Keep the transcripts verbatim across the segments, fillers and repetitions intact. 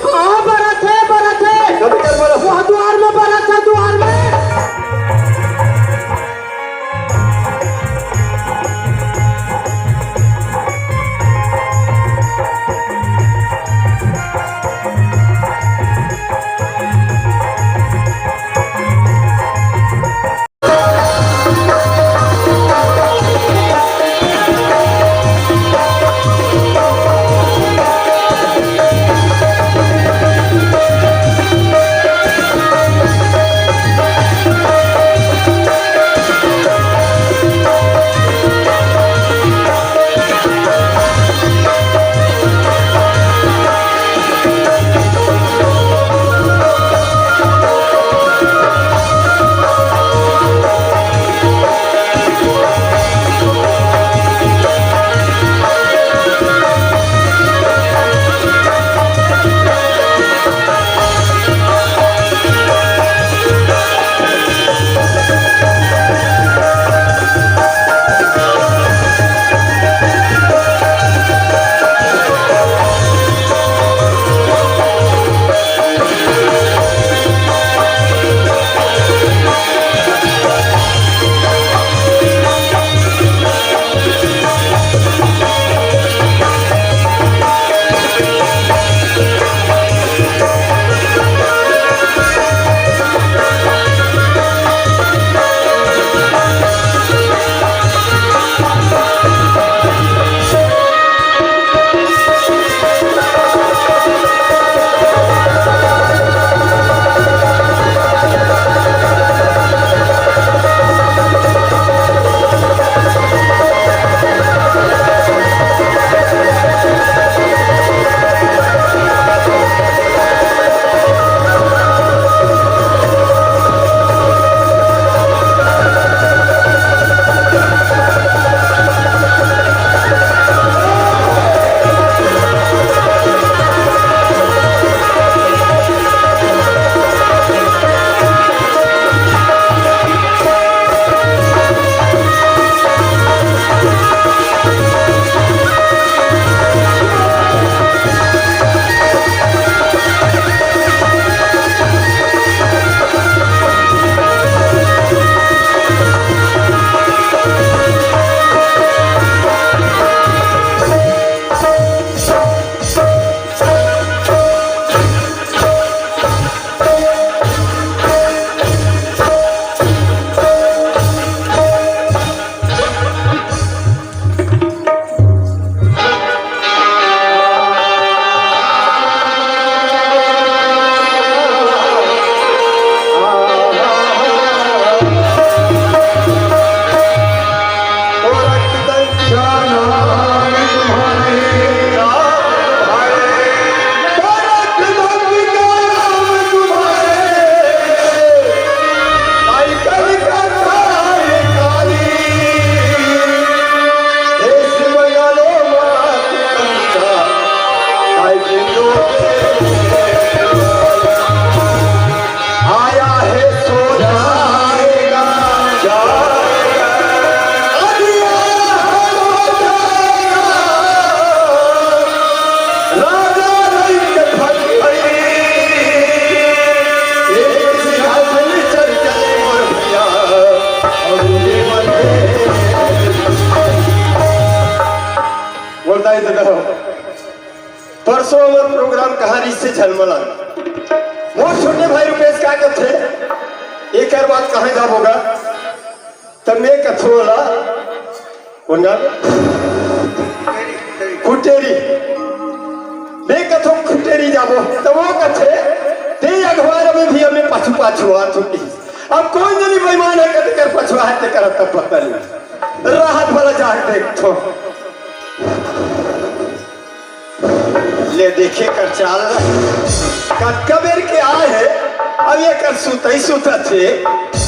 कहाँ बरत हे, बरत हे? कभी कर बरत। वह दुआर में बरत हे, दुआर में। बोलता ही तो कहो। परसों हमर प्रोग्राम कहाँ रहिस हे झलमला। मोर छोटे भाई रुपेश का कथे, एकर बाद कहाँ जाबो गा? त मैं कथों ओला, कोन जाबे? खुटेरी। मैं कथों खुटेरी जाबो, त वो कथे, ते अगवार में भी हमें पाछू पाछू आ चुकी। अब कोई जनी बेईमान हे, कते कर पछवा हे, ते कर तब पता नहीं। राहत भला जाके देखथों। ले देखे कर चाल, कतका बेर के आए हे, अब ये कर सुतही सुतत हे,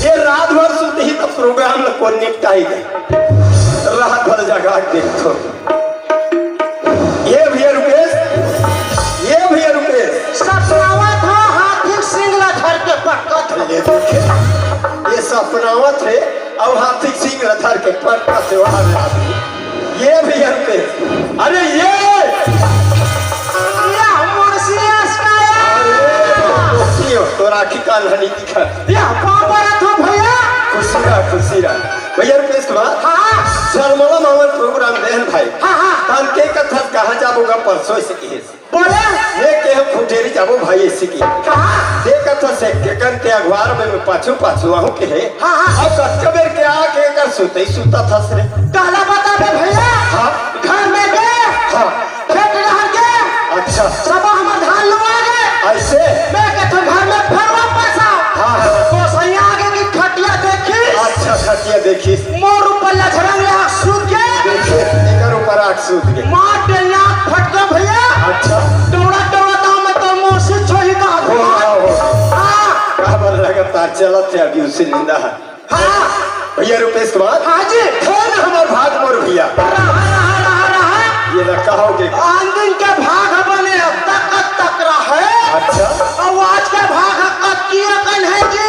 ये रात भर सुतही त प्रोग्राम ल कोन निपटाही गा। राहत भला जगा के देखथों। ये भैया रुपेश, ये भैया रुपेश। सपनावत हो हाथी सिंग ल धर के पटकत हो। ले देखे, ये सपनावत हे, अउ हाथी सिंग ल धर के पटकत हे, वहाँ में आदमी। ये भैया रुपेश, अरे ये। यह मुंशी स्टाइल। आन्हरी दिखत। या पाँव परत हँव भैया। खुशी रह, खुशी रह। भैया रुपेश कुमार, हाँ। झलमला मामा ल program देहन भाई। हाँ, हाँ। तहन के कथस कहाँ जाबो गा परसों अइसे कहिस। बोले। मैं केहेंव खुटेरी जाबो भाई अइसे कहिस। कहाँ? ते कथस एक के कन ते अगवार में, मैं पाछू पाछू आहूँ कहे। हाँ, हाँ। अब कतका बेर के आके एकर सुतई सुतत हस रे। काला बताबे भैया। हाँ। घर में गे। हाँ। खेत डहर गे। अच्छा। सब हमर धान लुवा गे। अइसे? मैं कथँव घर में फेर वापस आँव। हाँ, हाँ। गोसइया आगे कि खटिया देखिस। अच्छा, खटिया देखिस। मोर ऊपर लछरंग ले आके सूत गे। देखे, एकर ऊपर आके सूत गे। मार डेंगा फटका भैया। अच्छा। दौड़ा दौड़ा तो मैं तो मोसी छोही का हो, हो, हो। हाँ। काबर लगातार चलत हे अभी उसे निंदा है। हाँ। भैया रुपेश कुमार। हाँ जी। धन हमर भाग मोर भैया। रहा, रहा, रहा, रहा। ये ना कहोगे। आन दिन के भाग बने अब तक, अब तक रहे। अच्छा। अब आज के भाग कब की अकन है जी।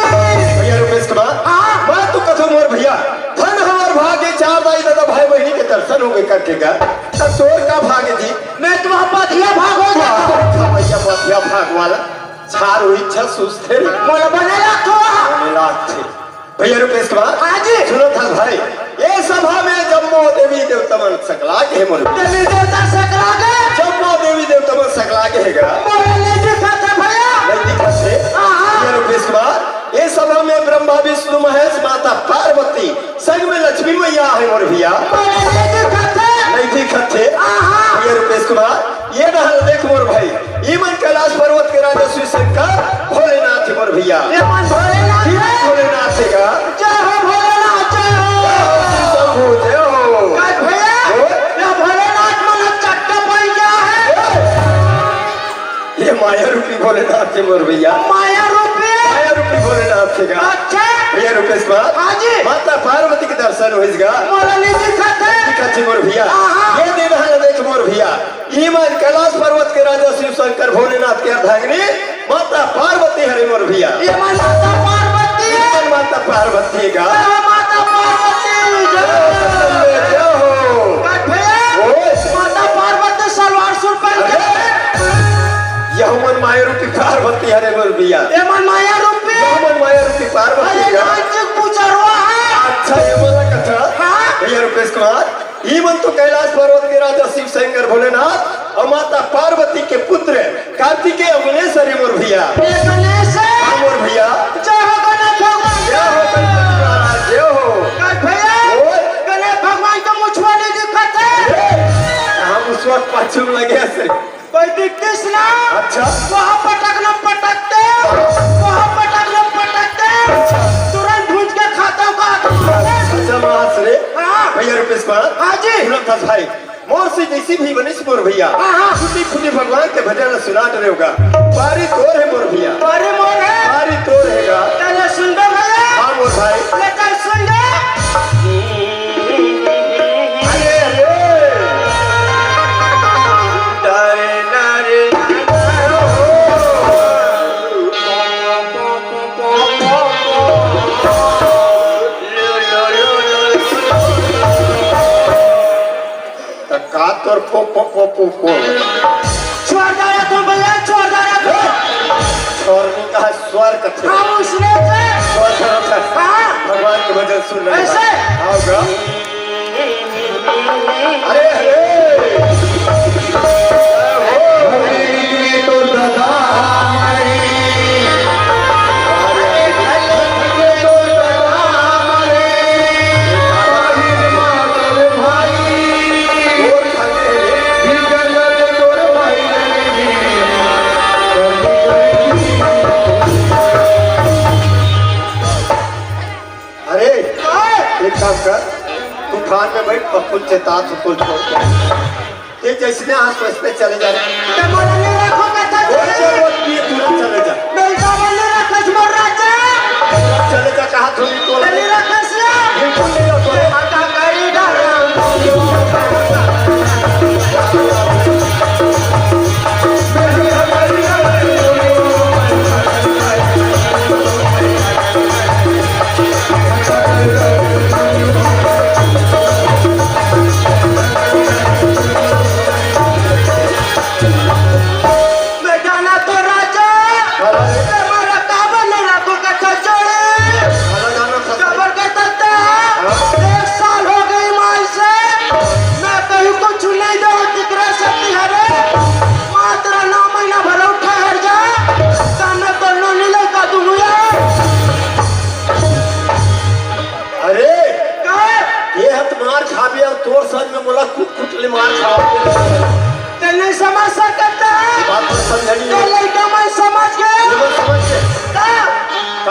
भैया रुपेश कुमार। हाँ। मैं तो कथँव मोर भैया, धन हमर भाग, ये चार दाई ददा भाई बहिनी के दर्शन होबे करके गा। त तोर का भाग जी? मैं तो वहाँ बधिया भाग हो गया। वाह, भैया बधिया भाग वाला। छार हुई इच्छा सुस्ते रे। मोला बने लागथे। बने लागथे। भैया रुपेश कुमार। हाँ जी। सुनत हस भाई, ये सभा में जम्मो देवी देवता मन सकला गे हे मोर। देवी देवता सकला गे। जम्मो देवी देवता मन सकला गे हे गा। मोला नइ दिखत हे भैया। नइ दिखत हे। हाँ, हाँ। भैया रुपेश कुमार, ये सभा में ब्रह्मा विष्णु महेश माता पार्वती संग में लक्ष्मी मैया हे मोर भैया। मोला नइ दिखत हे। नइ दिखत हे। हाँ, हाँ। भैया रुपेश कुमार, ये डहर देख मोर भाई, इमन कैलाश पर्वत के राजा शिव शंकर भोलेनाथ हे मोर भैया। इमन भोलेनाथ हे। भोलेनाथ हे गा। जय हो भोलेनाथ, जय हो। शंभू, जय हो। का भैया? हो? ये भोलेनाथ मन चट्टा पाई क्या है? ये माया रूपी भोलेनाथ हे मोर भैया। माया रूपी? माया रूपी भोलेनाथ हे गा। अच्छा। भैया रुपेश कुमार। हाँ जी। माता पार्वती के दर्शन होइस गा। मोला नइ दिखत हे। दिखत हे मोर भैया। हाँ, हाँ। ये दिन हर देख मोर भैया। इमन कैलाश पर्वत के राजा शिव शंकर भोलेनाथ के अर्धांगिनी माता पार्वती हरे मोर भैया। इमन माता पार्वती। इमन माता पार्वती का। जय हो माता पार्वती, जय हो। जय हो। का भैया? ओए। माता पार्वती सलवार सूट पहन के। अरे। यह मन माया रूपी पार्वती हरे मोर भैया। इमन माया रूपी। यह मन माया रूपी पार्वती अरे का। नाच पुचरवा है। अच्छा, ये बोला कथा। हाँ। भैया रुपेश कुमार। इमन तो कैलाश पर्वत के राजा शिव शंकर भोलेनाथ अउ माता पार्वती के पुत्र कार्तिकेय अवनेश हरे मोर भैया। अवनेश। हाँ मोर भैया। जय हो गणेश भगवान। जय हो गणपति महाराज, जय हो। का भैया? ओए। गणेश भगवान के मुछवा नइ दिखत हे। ए, हम उस वक्त पाछू में लगे हस। कोई दिखतिस ना? अच्छा। वहाँ पटक ना पटकते, वहाँ पटक ना पटकते। तुरंत भूज के खाता का। अच्छा, मास रे। हाँ। भैया रुपेश कुमार। हाँ जी। सुनत हस भाई, मोर से जैसी भी बनिस मोर भैया। हाँ, हाँ। फूटी फूटी भगवान के भजन सुनात रेहेंव गा। बारी तोर हे मोर भैया। बारी मोर हे। बारी तोर हे गा। तले सुन दो भैया। हाँ मोर भाई। ले तले सुन दो। अरे, अरे। त का तोर पो, पो, पो, पो, पो? छोड़ डारा तो भैया, छोड़ डारा तो। छोड़ नहीं कहा, स्वर कथे। हाँ, उसने से। स्वर कथे। हाँ। भगवान के भजन सुन रहे हैं। ऐसे? आओ गा। अरे, अरे। अरे, एक काम कर, तू कार में बैठ, पप्पू चेता, तू कुल छोड़ के। ये जैसने आज वैसने चले जा। ते मोला नहीं रखो, मैं तो कोई जरूरत नहीं है, तुरंत चले जा। मैं तो बोल रहा था, मोर राजा। चले जा, कहा थोड़ी तो। नहीं रखो, सिया। बिल्कुल नहीं रखो। माता करी डर।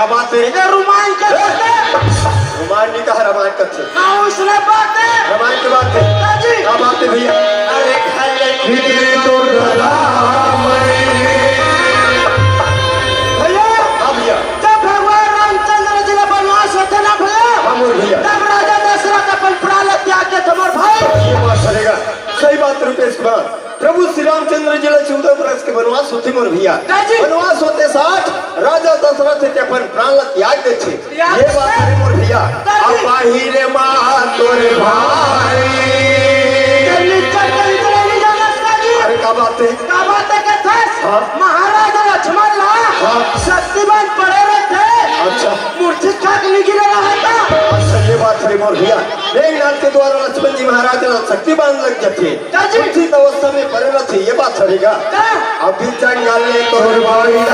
का बात हे? ये रुमाल के बात हे। रुमाल नहीं कहा, रामायण कथे। हाँ, उसने बात हे। रामायण के बात हे। दादी। का बात हे भैया? अरे, खाई ले। भैया। हाँ भैया। जब भगवान रामचंद्र जी ला बनवास होथे ना भैया, हाँ मोर भैया। तब राजा दशरथ अपन प्राण ला त्याग देथे मोर भाई। ये बात चलेगा, सही बात रुपेश कुमार। प्रभु श्री रामचंद्र जी ला चौदह बरस के बनवास होथे मोर भैया। का जी? बनवास होते साथ राजा दशरथ के अपन प्राण ला त्याग देथे। त्याग ये बात देथे। हरे मोर भैया। का जी? अब आही रे माँ तोरे भाई। जल्दी चल, जल्दी चल, नहीं जाना इसका जी। अरे का बात हे? का बात हे कथस? हाँ। महाराज लक्ष्मण ला हाँ। शक्तिमान पड़े रहिथे। अच्छा। मूर्छित खाके नहीं गिरे रहा था। अच्छा, ये बात हरे मोर भैया। मेघनाथ के द्वारा लक्ष्मण जी महाराज ला शक्तिमान लग जाथे। का जी? उचित अवस्था में पड़े रहिथे, ये बात हरे गा। का? अभी जंगल में तोर भाई। ओ,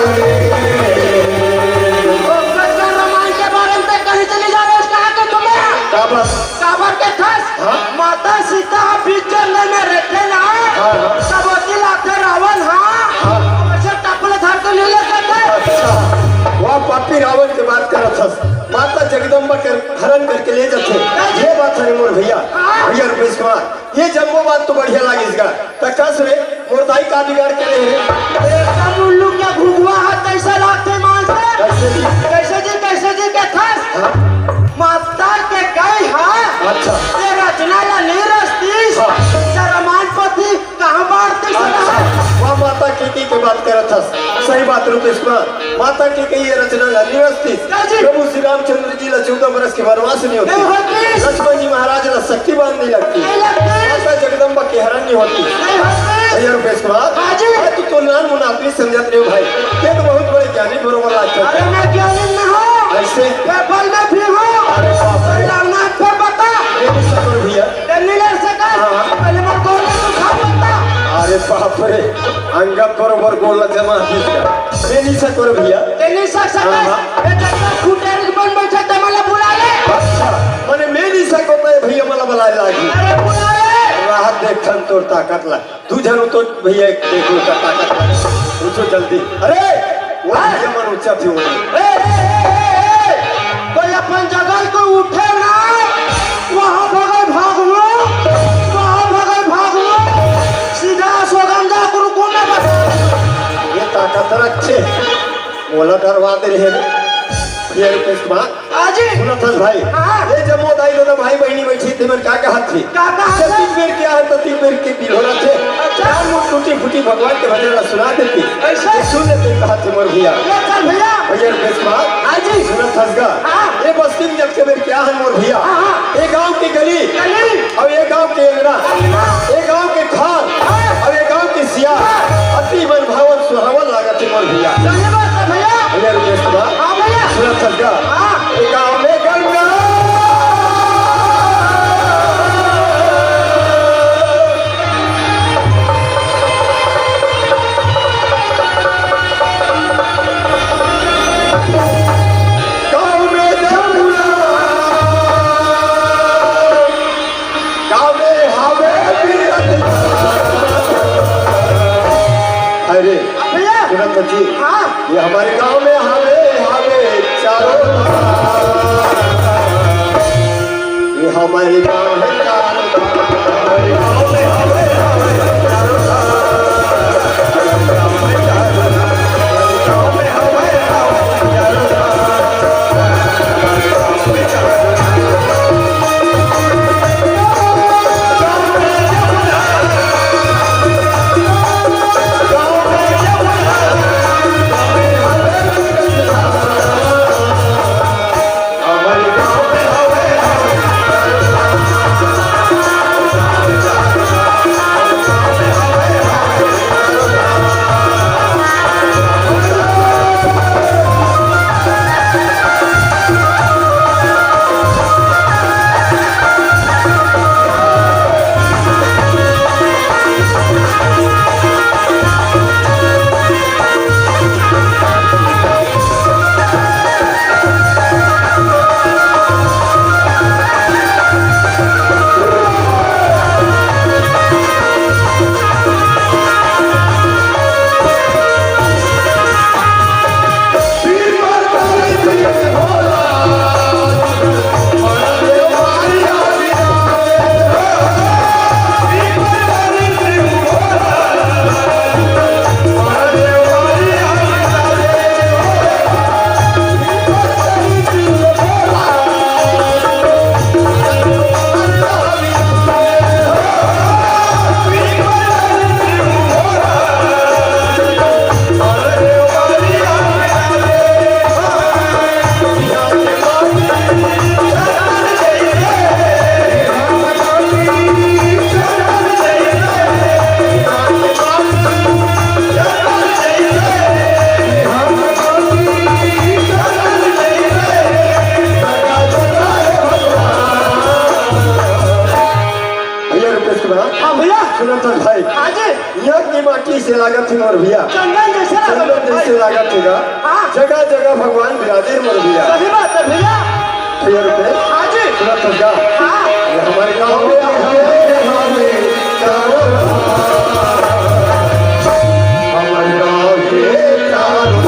कच्चा रामायण के बारे में तो कहीं चली जा रहे हो, कहाँ के तुम्हें? का बात? काबर के थस? हाँ? माता सीता बीच जंगल में रहिथे ना, हाँ, हाँ। तब ओती ला आथे रावण, हाँ। हाँ। वैसे टपले धर के ले लेते थे। अच्छा, वह पापी रावण के बात करत हस। माता जगदम्बा के हरण करके ले जाथे। ये बात हरे मोर भैया। हाँ। भैया रुपेश कुमार, ये जम्मो बात तो बढ़िया लागिस गा। त कस रे, मोर दाई का बिगाड़ के ले रे? एकदम उल्लू के घुघुआ हा, तैसे लागथे मानसे। कैसे जी? कैसे जी, कैसे जी के थस? हाँ। माता के कही हा। अच्छा। ये रचना ला नहीं रचतीस। हाँ। सरमान पति कहाँ बांटतीस? अच्छा। वह माता के की के बात करत हस। सही बात रुपेश कुमार। माता के कही ये रचना ला नहीं रचतीस। का जी? प्रभु श्री रामचंद्र जी ला चौदह बरस के बनवास नहीं होते। नहीं होते। लक्ष्मण जी महाराज ला शक्तिमान नहीं लगती। नहीं लगते। माता जगदम्बा के हरण नहीं होती। नहीं होते। भैया रुपेश कुमार, हाँ जी। अरे तू तो नान मुन आदमी समझत रहे हो भाई। ये तो बहुत बड़े ज्ञानी बरोबर लागत हे। अरे मैं ज्ञानी नहीं हूँ। ऐसे? मैं बल में भी हूँ। अरे बाप रे। लड़ना है फिर बता। ये भी सफर भैया। दिल्ली लड़ सका। हाँ। पहले मैं कौन है तू खा बता। अरे बाप रे, अंगत बरोबर गोला जमा दिस गा। मैं नहीं सकोर भैया। ये नहीं सक सकता। हाँ, हाँ। ये जब तक खुटेर बन बैठे तो मला बुला ले। अच्छा, माने मैं नहीं सकोर तो भैया मला बुला लागी। अरे बुला ले। राहत देखन तोर ताकत ला। तू जानू तो भैया एक देखो का ताकत ला। पूछो जल्दी। अरे, वो भैया मन ऊंचा थी वो। ए, ए, ए, ए, ए, कोई अपन जगह को उठे ना, वहाँ भगल भाग लो, वहाँ भगल भाग लो, सीधा सोगंदा गुरु को ना बता। ये ताकत रखे, मोला डरवा दे रहे हैं। ये रिक्वेस्ट बात। हाँ जी। सुनत हस भाई, हाँ। ये जम्मो दाई ददा भाई बहिनी बैठी थे, मन का कहत थी? का कहत जब थे? तीन बेर के आहन तो तीन बेर के बिल हो रहा थे। अच्छा। चार मुठ टूटी फूटी भगवान के भजन ला सुना देती। ऐसे? तो सुन लेते कहत थे मोर भैया। ले चल भैया। भैया रिक्वेस्ट बात। हाँ जी। सुनत हस गा। हाँ। ये बस्ती में जब के बेर के आहन मोर भैया। हाँ, हाँ। ये गांव की गली। गली। अब ये गांव के अंगना। अंगना। ये गांव के खान। हाँ। अब ये गांव के सियार। हाँ। अति मन भावन सुहावन लागत हे मोर भैया। सही बात है भैया। भैया रिक्वेस्ट बा। हाँ भैया। सुनत हस गा। हाँ। ये गांव में गंगा। गांव में जमुना। गांव में हवे बीरत। अरे, भैया। सुनत जी। हाँ। ये हमारे गांव में हवे, हवे चारों। ये हमारे गांव में चारों। हमारे गांव में हवे, हवे चारों। भैया, चंदन जैसे लागत चंदन जैसे भाई। लागत हे गा। हाँ। जगह जगह भगवान विराजे मोर भैया। सही बात है भैया। भैया रुपे। हाँ जी। सुनत हस गा? हाँ। ये हमारे गाँव में, हमारे गाँव में चारों, हमारे गाँव के चारों।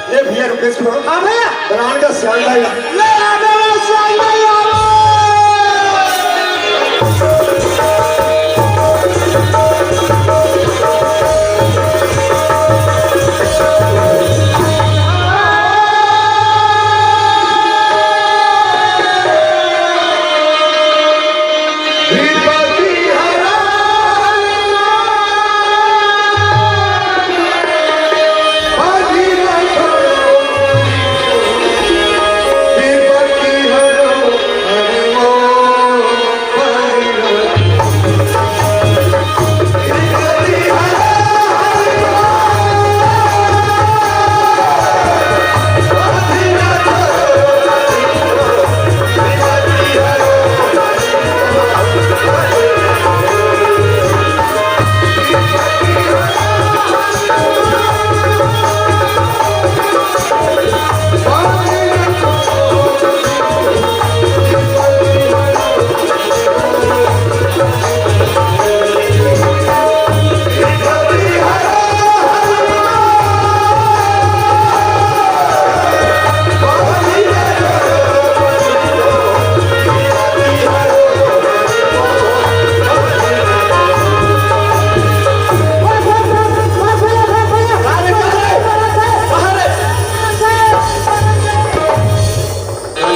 ये भैया रुपेश को हाँ भैया। ब्रांड का सियान भाई। ले आ दे वो सियान भाई, आ।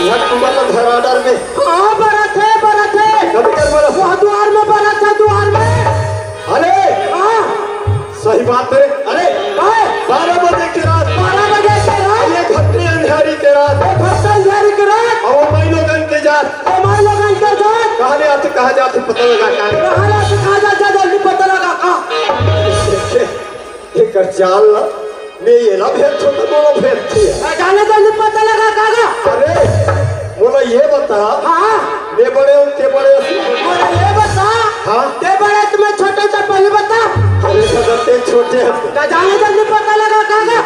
झट कुंवर ल धरा डर में। हाँ, बरत हे, बरत हे। कब कर बरत? वह दुआर में बरत हे, दुआर में। अरे, हाँ। सही बात हे। अरे, हाँ। बारह बजे के रात। बारह बजे के रात। ये घट्टे अंधारी के रात। ये घट्टे अंधारी के रात। अउ माई लोगन के जात। अउ माई लोगन के जात। कहाँ ले आथे, कहाँ जाथे, पता लगा का? कहाँ ले आथे, कहाँ जाथे, जल्दी पता लगा का? एकर चाल ला, मैं एला भेजथों त मोला भेजथे। का जाने जल्दी पता लगा का गा? अरे, मोला ये बता, हाँ। मैं बड़े हूँ, ते बड़े हस? मोला ये बता, हाँ। ते बड़े त मैं छोटे हूँ, पहले बता। अरे दादा, ते छोटे हस। का जाने जल्दी पता लगा का गा?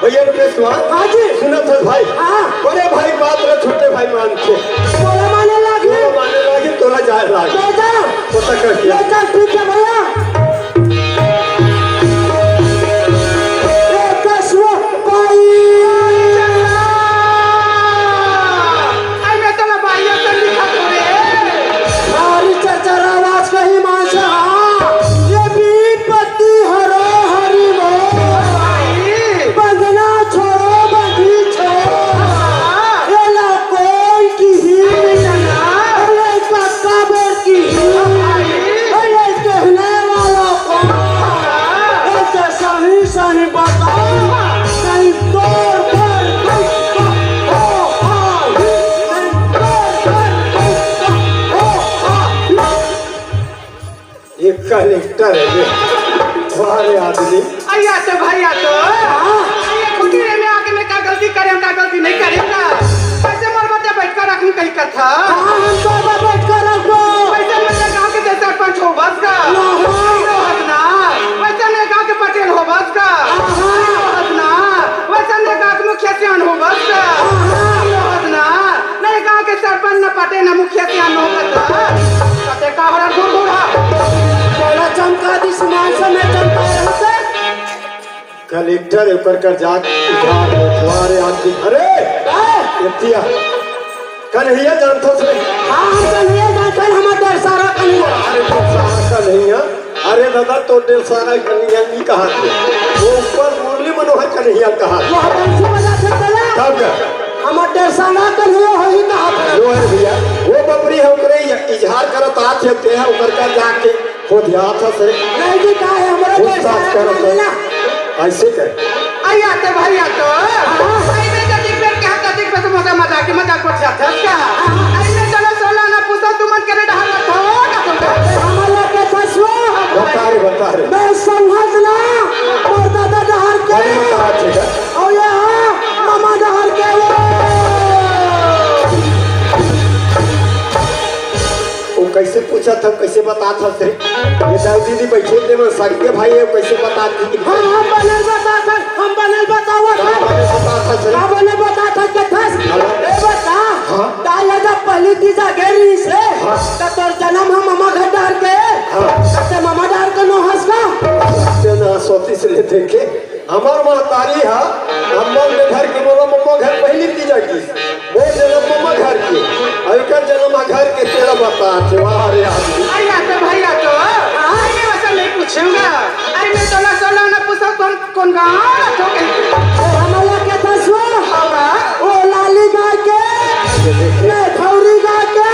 भैया रुपेश कुमार, हाँ जी। सुनत हस भाई? हाँ। बड़े भाई बात ला छोटे भाई मानथे। तोला माने लागी? तोला माने लागी, तोला जाए लागी। ले जा। पता कर दिया। ले जा, ठीक है भैया। ए, कशुआ भाई। अरे, मैं तो लबाइया से लिखा तो रे। भारी चरचर आवाज कही मानसा। ये विपत्ति हरो हरि बोल। बंधना छोड़ो, बंधी छोड़ो। ये ला कोई की ही। ये कक्का बेर की ही। ये कहने वाला कौन? ये तो सही सही बताओ। नहीं तोड़ कर तुमको हो आई। नहीं तोड़ कर तुमको हो आई। ये कलेक्टर है ये। वाह रे आदमी। अइया तो भइया तो। हाँ। ये खुटी रे में आके मैं का गलती करे हूँ, का गलती नहीं करे हूँ ना। कैसे मोर बच्चा बैठ कर रखूँ कहीं कथा? हाँ, हम तो अब बैठ कर रखो। कैसे मतलब गाँव के जे सरपंच हो बस का? नहीं। नहीं हो बस ना। वैसे मैं गाँव के पटेल हो बस का? हाँ। नहीं हो बस ना। वैसे मैं गाँव के मुखिया सियान हो बस का? हाँ। नहीं हो बस ना। बाटे ना मुखिया से हम लोग का। कते का हो रहा घूर घूर हा। बोला चमका दिस मानसा में चमका रहते। कलेक्टर ऊपर कर जा, जा, तुम्हारे आदमी, अरे, ए! एतिया, कन्हैया जानथस रे? हाँ, हम कन्हैया जानथन, हमार डेढ़ सारा कन्हैया। अरे, डेढ़ सारा कन्हैया, अरे दादा, तो डेढ़ सारा कन्हैया नहीं कहा थे, वो ऊपर मुरली मनोहर कन्हैया कहा थे। वो हम बंसी बजा सकते हैं। तब का? हमार डेढ़ सारा कन्हैया हो ही कहा थे। लो है भैया, वो बबरी है, ओकरे इजहार करत आत हे, ते है, ओकर का जाके हो ध्यान था सर। नहीं जी, का है, हमारे पूछताछ डेढ़ सारा करो कन्हैया सर। ना। ऐसे कर। अइया तो भइया तो। हाँ। अइमे कतिक बेर कहा, कतिक बेर तो मजा मजाक के मजाक कर जात हस का? हाँ। अइमे चलो सोला ना पूछो, तुमन के डहार रखो, का तुम का? हमारा के फसवा। बता रे, बता रे। मैं संघत ना, मोर दादा डहार के। अरे, बता, ठीक है। और यहाँ मामा डहार के वो। वो कैसे पूछा था, कैसे बता था से? ये दाऊ दीदी बैठे थे, वो साड़ी के भाई है, कैसे बता थी? हाँ, हम बनल बता था, हम बनल बतावा था। हाँ, बनल बता था से। का बनल बता था के था? हेलो। ए बता, हाँ। दाई जब पहली तीजा गे रही से, हाँ। तो तोर जन्म हम मामा घर डार के, हाँ। तो ते मामा डार के नो हंस का? ते ना सोती से लेते के। हमर महतारी ह, अम्मा के घर के मोला मम्मा घर पहिली तीजा गिस। मोर जनम मम्मा घर के। अउ एकर जनम ह घर के, तेला बता, वाह रे आदमी। अइया तो भइया तो, अइमे वैसा नहीं पूछूंगा। अइमे तोला सोला ना पूछो, कौन, कौन गाँव रथो कहीं? हमला के था सो? हाँ बा। ओ लाली गाय के, ये देखिए। ये खौरी गाय के।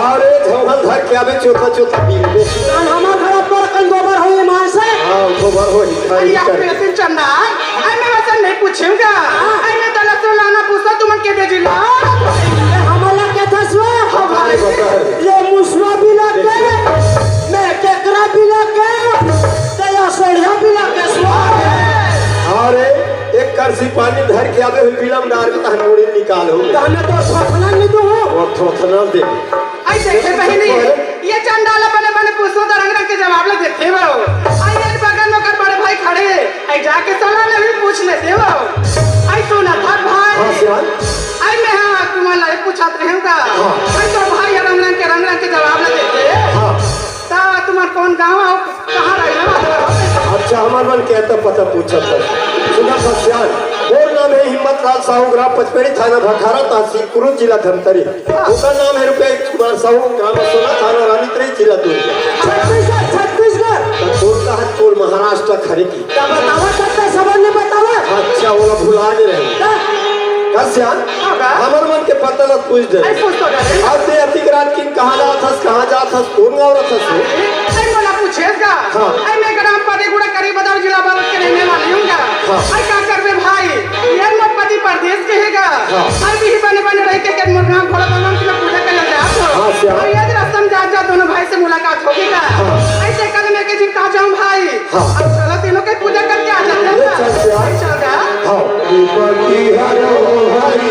अरे, झौंगल धर के आबे, चोथा, चोथा पी लेबे। कान हमार घर पर कहीं गोबर होई ईमान से। हाँ, गोबर होई, खाई अरे, आप कर। मेरे से चंदा, अरे, मैं वचन नहीं पूछूंगा। हाँ। अरे, मैं तला से लाना पूछता, तुमन के दे जिला। ये हमारा के था सो? हाँ, भाई। अरे, बता रे। ये मुसवा भी लग गए, मैं केकरा भी लग गए, ते या सोढ़िया भी लग गए सो। अरे, एक करसी पानी धर के आबे, हुई बिलम डार के तहन मुड़ी निकाल हो। तो हमें तो थोथना नहीं दो। वो थोथना दे। आई देखे बहनी, ये चंडाला बने बने पूछो तो रंग रंग के जवाब ले देते हो। आई एक बगल में कर बड़े भाई खड़े, आई जाके सलाह ले भी पूछ लेते हो। आई सुना था भाई। हाँ, सियान। आई मैं हाँ तुम्हारा ये पूछात रहूंगा। हाँ। आई तो भाई रंग रंग के, रंग रंग के जवाब ले देते। हाँ। ता तुम्हार कौन गाँव आओ? कहाँ रहे ना? अच्छा, हमार मन के तो पता पूछत है। सुना था सियान, मोर नाम है हिम्मत लाल साहू, ग्राम पचपेड़ी, थाना भखारा, तहसील कुरुद, जिला धमतरी। ओकर नाम है रुपेश कुमार साहू, ग्राम सोना, थाना रानीतरी, जिला दुर्ग। छत्तीसगढ़, छत्तीसगढ़। तो तोर का है, तोर महाराष्ट्र खरे की। का बतावा, सत्ता सबर ने बतावा। अच्छा, ओला भुला गे रहे। का? का सियान? हाँ, का? हमर मन के पता ला पूछ दे। आई पूछ तो दे। आज से अतिक रात किन कहाँ जात हस, कहाँ जात हस, कौन गाँव रहत हस? आई मोला पूछेस का? हाँ। आई मैं ग्राम पाटीगुड़ा, करी बाजार, जिला बालोद के रहने वाली हूँ का? हाँ। आई का करबे भाई? ये मोर पति परदेस के हे का? हाँ। आई भी बने बने रह के, के मोर गाँव भोला भगवान की मैं पूजा कर जात हो। हाँ, सियान। आई आज रास्ता में जात जात दोनों भाई से मुलाकात होगी का? हाँ। ऐसे कल मैं के जिन कहाँ जाऊँ भाई? हाँ। अब चलो तीनों के पूजा करके आ जाते हैं। ले चल सियान। चल जा। हाँ। विपत्ति हरो हरि